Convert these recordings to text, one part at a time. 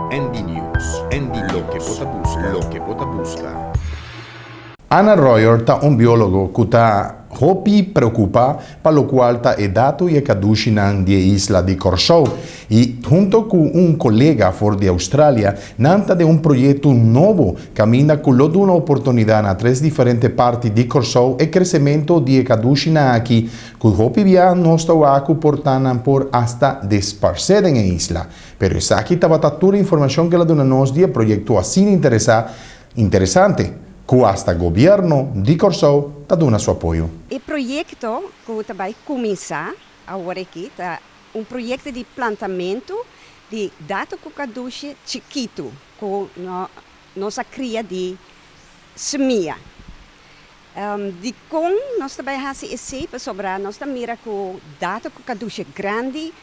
ND News, ND Loke bo ta buska, loke bo ta buska. Anna Royer ta un biólogo ku ta hopi preokupá pa lokual ta e dato i e kadushinan di e isla di Kòrsou i hunto ku un kolega for di Australia nan ta den un proyekto nobo kaminda ku lo duna oportunidat na tres diferente parti di Kòrsou e kresementu di e kadushinan aki ku hopi bia nos ta wak ku por ta nan por asta desparsé den e isla. Pero esaki tabata tur e informashon ku el a duna nos di e proyekto asina interesá Interesante ku asta gobièrnu di Kòrsou ta duna su apoyo. E proyekto ku ta bai kuminsá awor aki ta un proyekto di plantamentu di dato ku kadushi chikitu ku nos a kria di semia. Dikon nos ta bai hasi esei? Pasobra nos ta mira ku dato ku kadushi grandi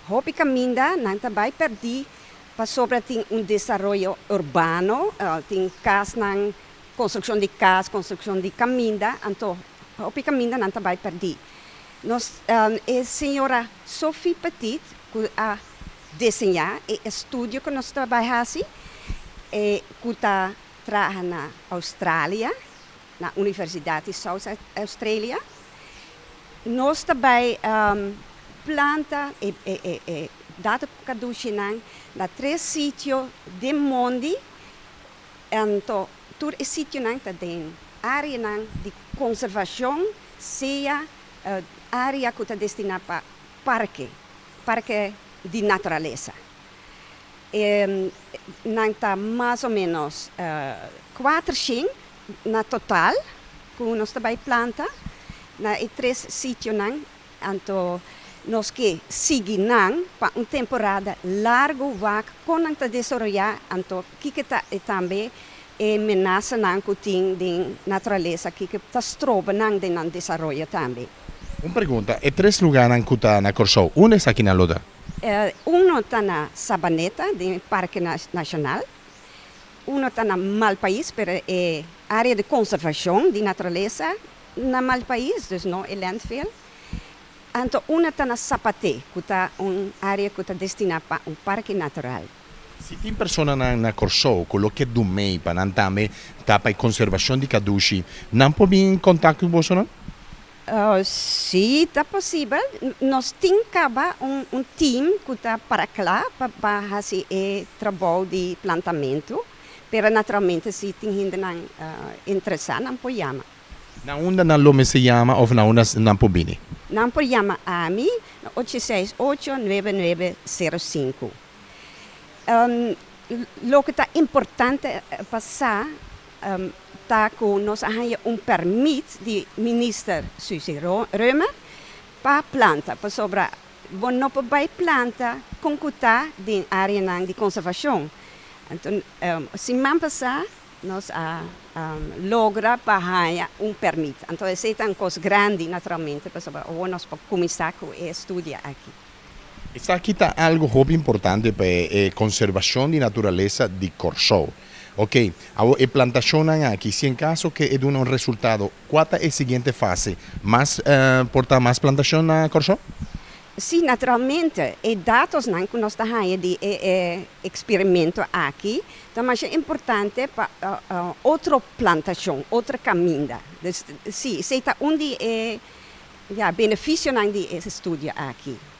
hopi kaminda nan ta bai pèrdí Pasobra tin un desaroyo urbano, tin kasnan, konstrukshon di kas, konstrukshon di kaminda, anto hopi kamindanan ta bai pèrdí. Nos, e señora Sophie Petit ku a deseñá e estudio ku nos ta bai hasi, e ku ta traha na Australia, na Universidat di South Australia, nos ta bai planta e dato kadushinan na tres sitio den mondi, anto tur e sitionan ta den areanan di konservashon, sea area ku ta destiná pa parke, parke di naturalesa. Nan ta mas o ménos kuatershen na total ku nos ta bai planta na e tres sitionan. Anto nos ke sigui nan pa un temporada largu wak kon nan ta desaroyá, anto kiko ta e tambe e menasanan ku tin den naturalesa, kiko ta stroba nan den nan desaroyo tambe. Un pregunta, e tres lugánan ku ta na Kòrsou, unda esakinan lo ta? Uno ta na Sabaneta, den Parke Nashonal. Uno ta na Malpais, pero e área di konservashon di naturalesa na Malpais, dus no e landfill. Anto una ta na Sapaté, ku ta un área ku ta destiná pa un parke natural. Si tin personanan na Kòrsou ku lo ke dumei pa nan tambe ta pa e konservashon di kadushi, nan por bin en kontakto ku bosonan? Sí, ta posibel. Nos tin kaba un team ku ta para kla pa hasi e trabou di plantamentu, pero naturalmente si tin hendenan interesá nan por yama. Na unda nan lo mester yama òf na unda nan por bini? Nan por yama ami na ocho seis ocho nuebe nuebe sero sinku. Loke ta importante pa sa ta ku nos a haña un pèrmit di Minister Suzy Römer pa planta, pasobra bo no por bai planta kon ku ta den áreanan di konservashon. Anto siman pasá nos a logra pa haña un pèrmit. Anto esei ta un kos grandi naturalmente, pasobra awor nos por kuminsá ku e estudio aki. Esaki ta algu hopi importante pa e konservashon di naturalesa di Kòrsou. Ok, awor e plantashonnan aki, si en kaso ke e duna un resultado, kua ta e siguiente fase? Mas por ta mas plantashon na Kòrsou? Sí, naturalmente. E datosnan ku nos ta haña di e e eksperimento aki ta masha importante pa otro plantashon, otro kaminda. Dus sí, esei ta un di e, ya, benefisionan di e estudio aki.